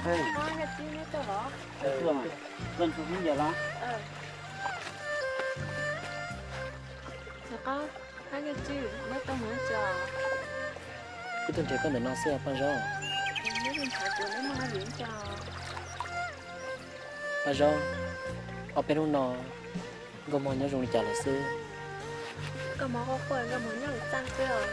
Koj ntshe hnub ntawd los? Kuv tuaj nrhiav koj ntawm no xwb Paj Zaub. Paj Zaub, ob peb hnub no Nkauj Mog nyob zoo li cas lawm xwb? Nkauj Mog quaj quaj, Nkauj Mog nyob hauv txaj xwb os.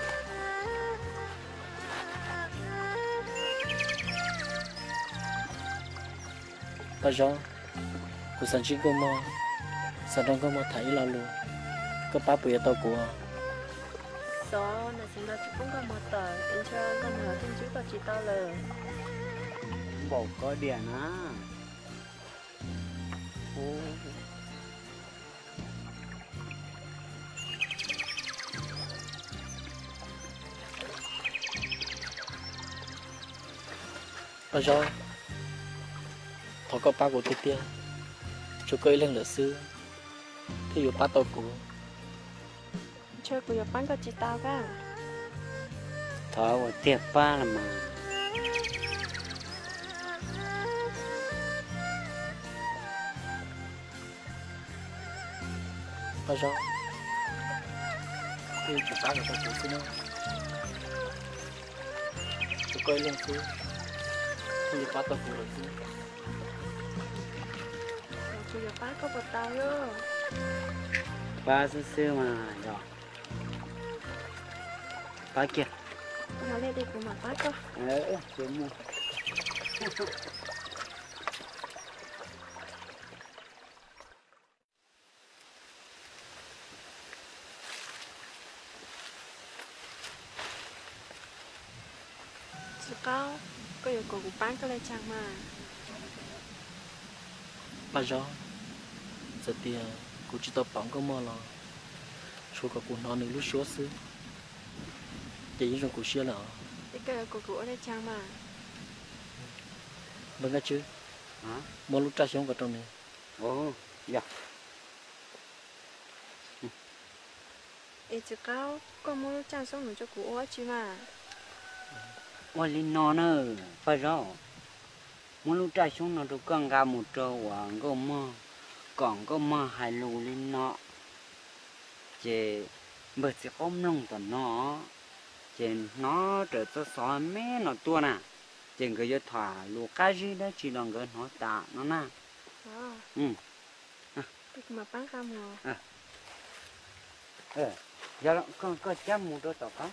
Paj Zaub, kuv xav ntsib Nkauj Mog, xav nrog Nkauj Mog tham ib lo lus, koj pab puas yuav tau kuv? Xyov, niam txiv no tsis pub Nkauj Mog tawm es ntshe Nkauj Mog thiaj ntsib koj tsis tau lawm. Npaum koj diam na. Paj Zaub, thov koj pab kuv tiag tiag, tshuav koj ib leeg lawm xwb thiaj yuav pab tau kuv. Ntshe kuv yuav pab koj tsis tau kab. Thov ua tiag pab los mas. Paj Zaub, koj yuav tsum pab kom tau kuv xwb na. Tshuav koj ib leeg xwb thiaj yuav pab tau kuv lawm xwb. Kuv yuav pab koj puas tau? Pab xwb xwb mas yog. Pab kiag. Yog li ces kuv mam pab koj. Tsis muaj. Txiv Qaub, koj yuav kom kuv pab koj li cas mas? Paj Zaub, txawm tias kuv tsis tau pom Nkauj Mog los, tsuas kom kuv hnov nws lub suab xwb, ces yeej zoo kuv siab lawm os. Es koj yuav kom kuv ua li cas mas? Npawg Nkaj Tswb, muab lub raj xyoob ko rau nws. Es Txiv Qaub, koj muab lub raj xyoob no rau kuv ua dab tsi mas? Ua li no na, Paj Zaub, muab lub raj xyoob no rau koj nqa mus rau uas Nkauj Mog, kom Nkauj Mog hais lus li no, ces npawg Txiv Qaub mloog tom no, ces hnov raws txoj xov me no tuaj na, ces nkawd yuav tham lus qab zib dab tsi los nkawd hnov tas no na. Koj cab mus rau tom qab.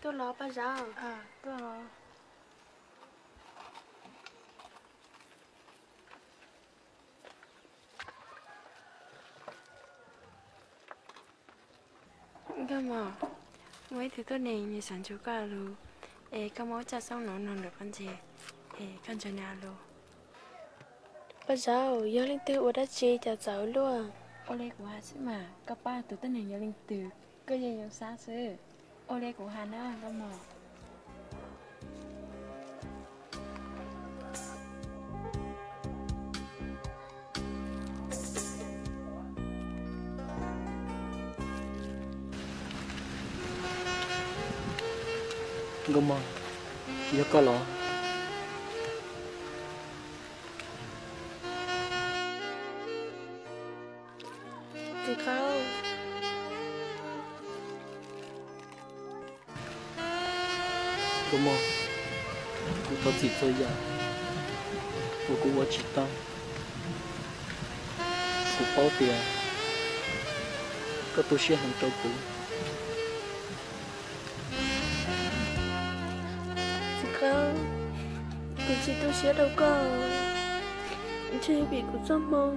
Tuaj los Paj Zaub. Nkauj Mog, muaj ib tug tuab neeg nws xav ntsib koj lus, es koj muab lub raj xyoob no nug lawm pob ntseg, es koj ntsib nws lus. Paj Zaub, yog leej twg ua dab tsi cas txawv luaj? Ua li kuv hais xwb mas, koj pab tus tuab neeg yog leej twg, koj yeej yuav xav xwb. Ua li kuv hais na Nkauj Mog. Nkauj Mog, yog koj los? Txiv Qaub. Nkauj Mog, kuv thov txim txhua yam uas kuv ua tsis tau. Kuv paub tias koj tu siab heev rau kuv. Txiv Qaub, kuv tsis tu siab rau koj, ntshe vim kuv txoj hmoo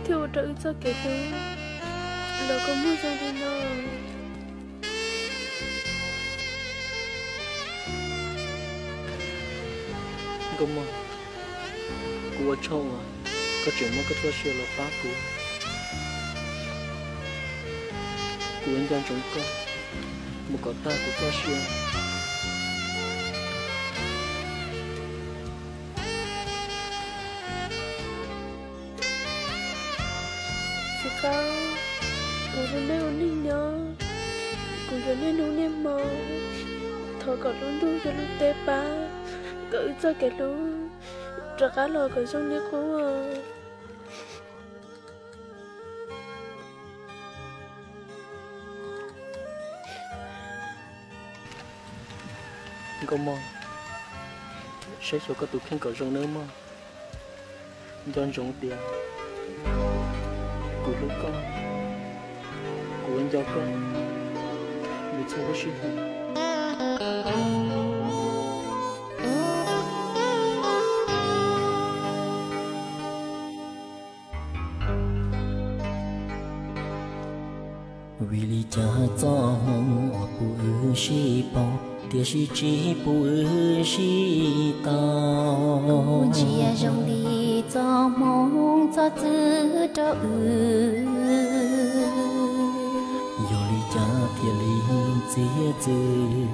thiaj ua rau wb txoj kev hlub los kua muag zoo li no. Nkauj Mog, kuv ua tsaug uas Koj tseem muab koj txoj sia los pab kuv. Kuv ua nco ntsoov koj mus kom tag kuv txoj sia. Txiv Qaub, kuv lub neej ua neej nyob, kuv yuav niaj hnub niaj hmo thov kom lub ntuj thiab lub teb pab kom wb txoj kev hlub rov qab los kom zoo li qub. Nkauj Mog, saib xyuas koj tus kheej kom zoo nawb mog. Nco ntsoov tias kuv hlub koj, kuv ua nco koj mus txhua lub sij hawm. Vim li cas txoj hmoo uas pub wb sib paub, tiam sis tsis pub wb sib tau. Kuv ntsia zoo li txoj hmoo txhob txwv rau wb. Yog li cas thiaj li txiav txim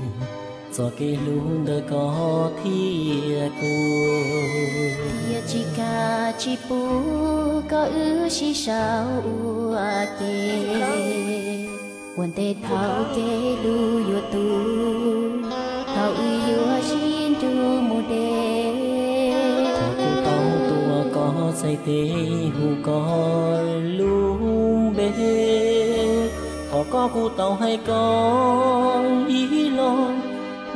txoj kev hlub ntawm koj thiab kuv? Yog tsis kam tsis pub koj wb sib sau ua ke, ua ntej thaum kev hlub yuav tu, thaum wb yuav sib nrug mus deb. Thov kuv tau tuav koj txhais tes hu koj lub npe, thov koj kuv tau hais koj ib los,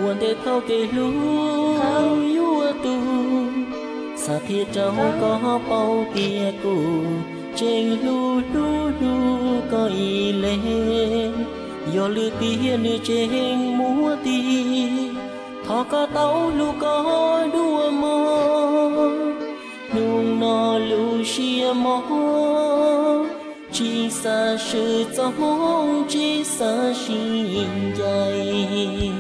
ua ntej thaum kev hlub yuav tu, xav thiab rau koj paub tias kuv tseem hlub hlub hlub koj ib leeg. Yog lwm tiam nws tseem muaj tiag, thov koj tau hlub koj dua mog. Hnub no lub siab mog, tsis xav swm txoj hmoo, tsis xav sib ncaim.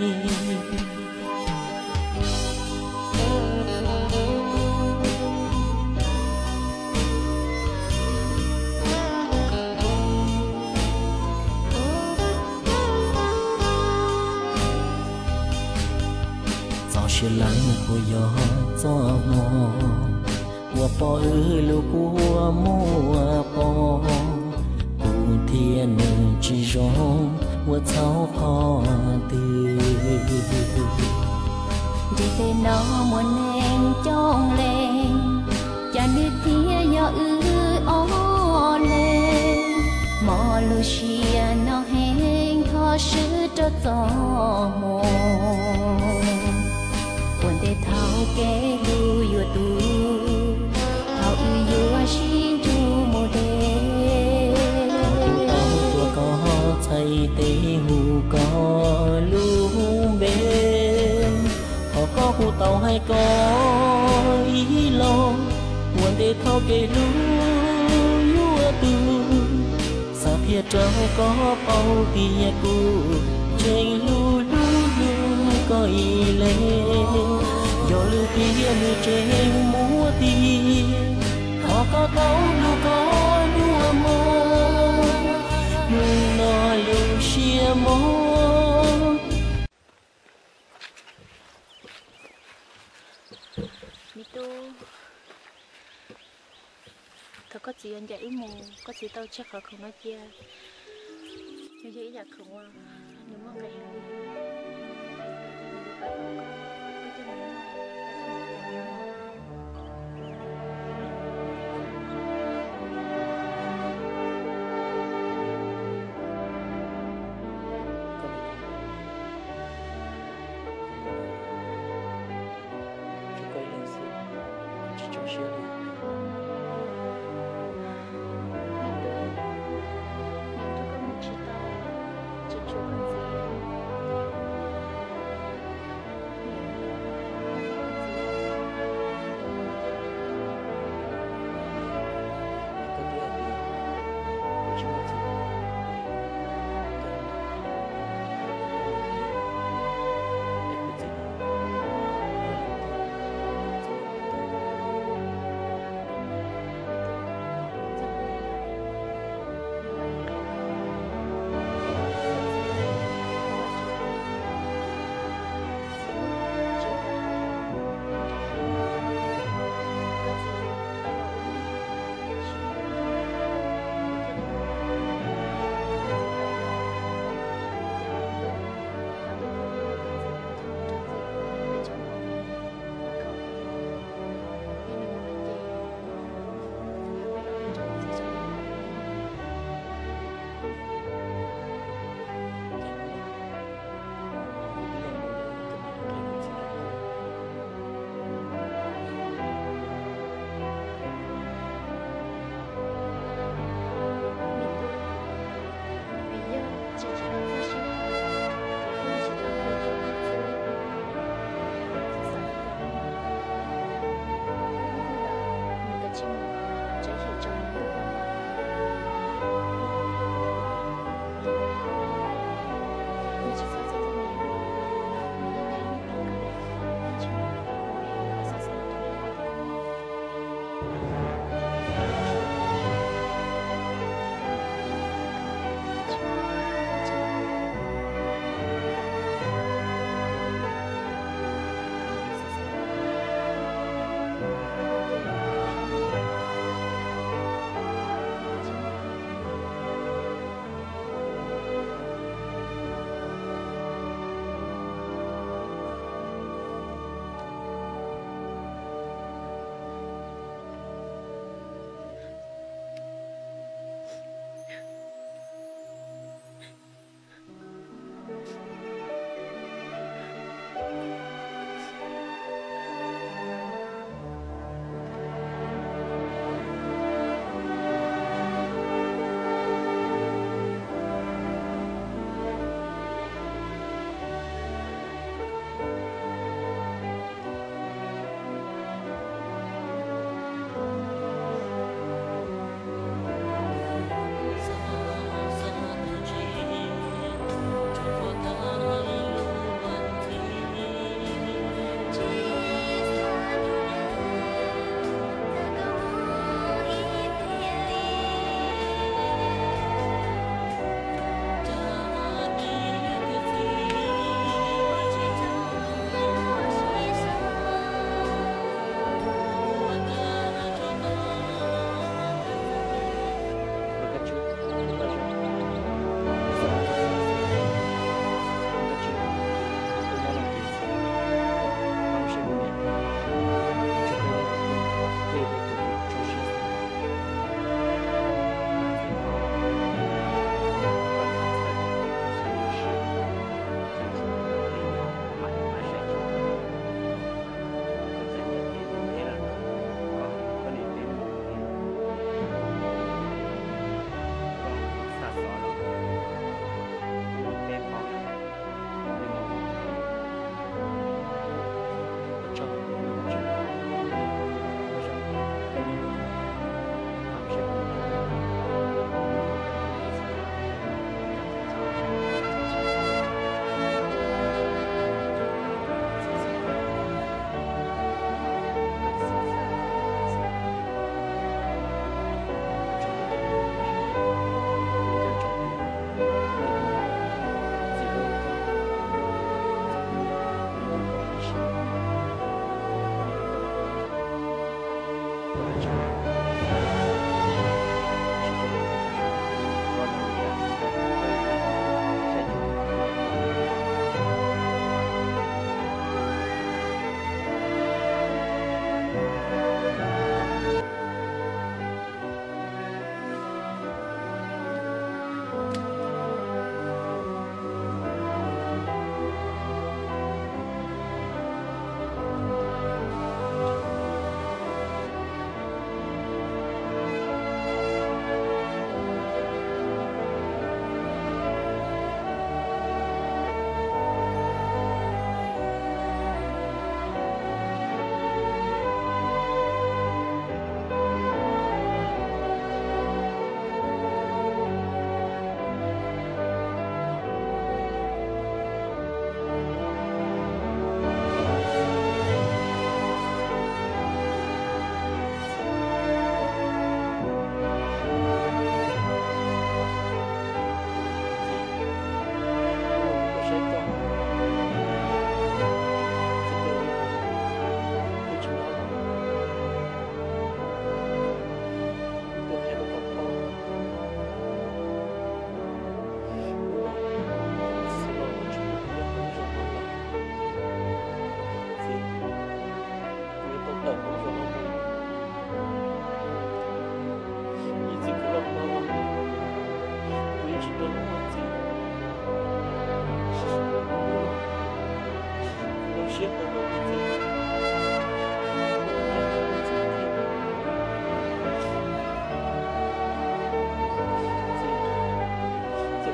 Txoj sia laib puas yog txoj hmoo uas pom wb lub kua muag poob, kuv thiab nws tsis zoo ua txhaum qhov twg. Ntshe tej no muaj neeg coob leej, cas nws thiaj yog wb ob leeg. Mob lub siab no heev, thov swm rau txoj hmoo, ua ntej thaum kev hlub yuav tu, thaum wb yuav sib nrug mus deb. Thov kuv tau tuav koj txhais tes hu koj lub npe, thov koj kuv tau hais koj ib los, ua ntej thaum kev hlub yuav tu, xav thiab rau koj paub tias kuv tseem hlub hlub hlub koj ib leeg. Yog lwm tiam nws tseem muaj tiag, thov koj tau hlub koj dua mog. Hnub no lub siab mog. Me tub, thaum koj txiv yuav ncaim wb mus, koj txiv tau tseg qhov khoom no cia, nws yog ib yam khoom uas nws muaj nqis heev li. Nws yuav pab tau koj, koj coj mus muag, koj coj mus ua. Tsuas koj ib leeg xwb, tsis tso siab li. Niam tub, niam tub, koj mus tsis tau, tseem tshuav koj txiv. Niam, koj twb hais tias kuv tsis muaj txiv, es kuv txiv no, koj yog tus txhua tus. Txiv, txiv,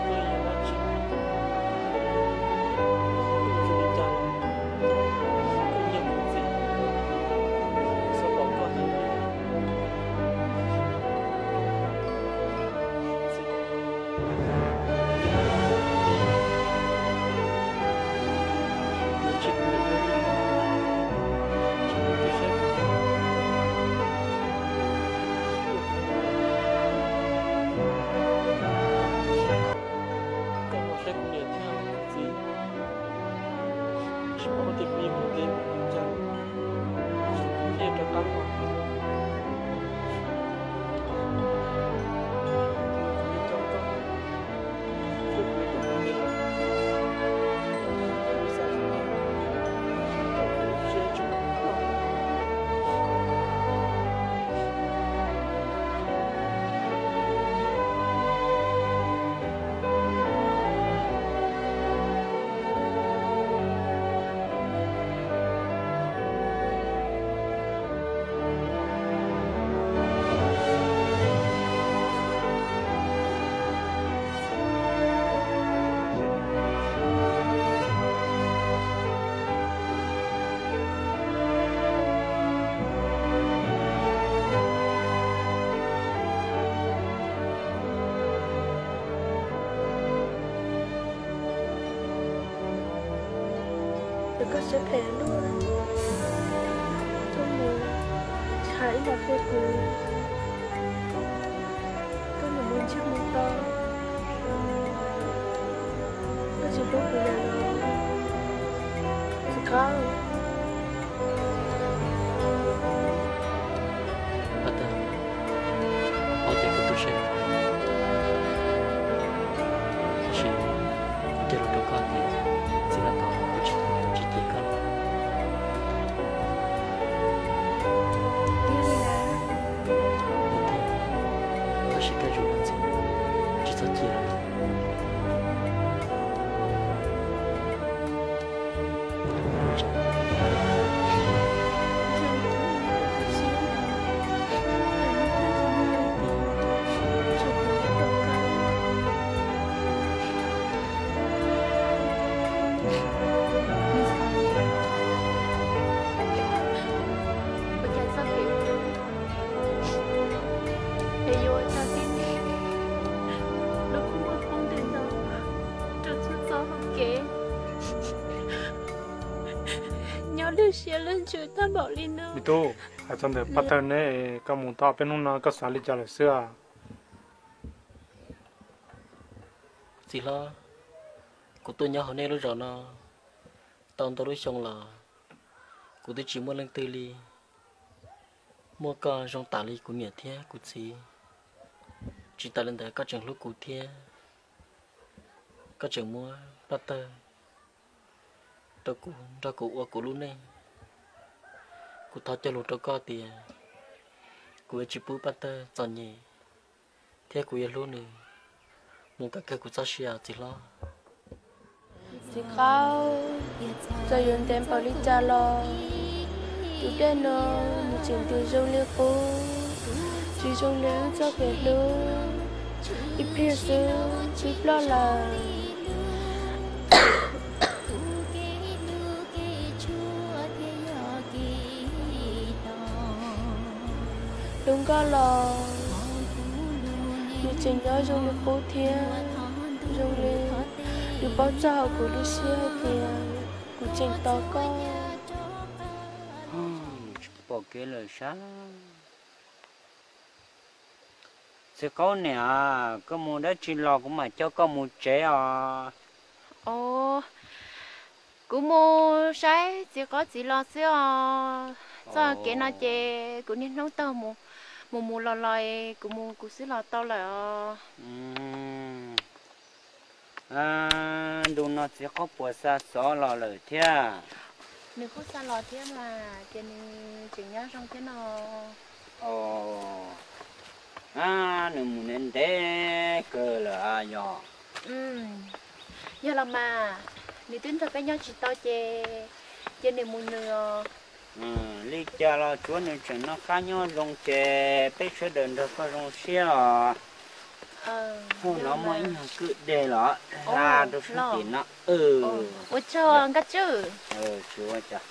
koj yog dab tsi? Koj siab phem luaj, koj mus tsis hais ib los rau kuv, koj mus mus ntsiag mus to, koj tsis hlub kuv lawm los? Txiv Qaub, Paj Tawg, ua cas kuv tu siab, tab sis kuv cog lus rau koj tias txij no tod kuv tsis, tsis cem koj lawm. Tab sis koj zoo ntxiv, tsis txhob cia lawm. Ua cas txoj kev hlub es yuav ua rau tib neeg lub kua muag poob ntws ntoo rau txhua txoj hau kev, nyob lwj siab lwj ntsws tag npaum li no. Me tub, hais txog ntawm Paj Tawg ne, koj mus tau peb hnub no koj xav li cas lawm xwb? Txiv hlob, kuv tuaj nyob hauv nej lub zos no tau ntau lub xyoo los kuv twb tsis muaj leej twg li muaj koj zoo tas li kuv niam thiab kuv txiv. Tsis tas li ntawd koj tseem hlub kuv thiab koj tseem muab Paj Tawg rau kuv nrog kuv ua kuv lub neej. Kuv thov cog lus rau koj tias kuv yuav tsis pub Paj Tawg txom nyem thiab kuv yuav hlub nws mus kom kawg kuv txoj sia, txiv hlob. Txiv Qaub, txawm yuav ntev npaum li cas los tus dej no nws tseem nti zoo li qub, tsis zoo li wb txoj kev hlub ib pliag xwb twb ploj lawm. Hlub nkauj los nws tseem nyob zoo li qub thiab, zoo li nws paub txog hauv kuv lub siab hais tias kuv tseem tos koj. Tsis pom kev lawm sab. Txiv Qaub niam, koj mus dab tsi los kuv mam coj koj mus tsev os. Os, kuv mus saib txiv qaub txiv los xwb os. Txoj kev no ces kuv niaj hnub taug mus mus los los, kuv mus kuv xwb los tau lawm os. Ntu no txiv qaub puas xa xov los lawm thiab? Nws kuj xa los thiab mas, ces nws tseem nyob zoo thiab no. Os, nws mus ntev ntev kawg lawm yog? Yog los mas, nws twb nrog peb nyob tsis tau ces, ces nws mus nws os. Li cas los tsuav nws tseem noj qab nyob zoo ces peb sawv daws nrog koj zoo siab os. Hnub no muaj ib nyuag kwj deg los hla rau sab tim no. Ua tsaug Nkaj Tswb. Tsis ua cas.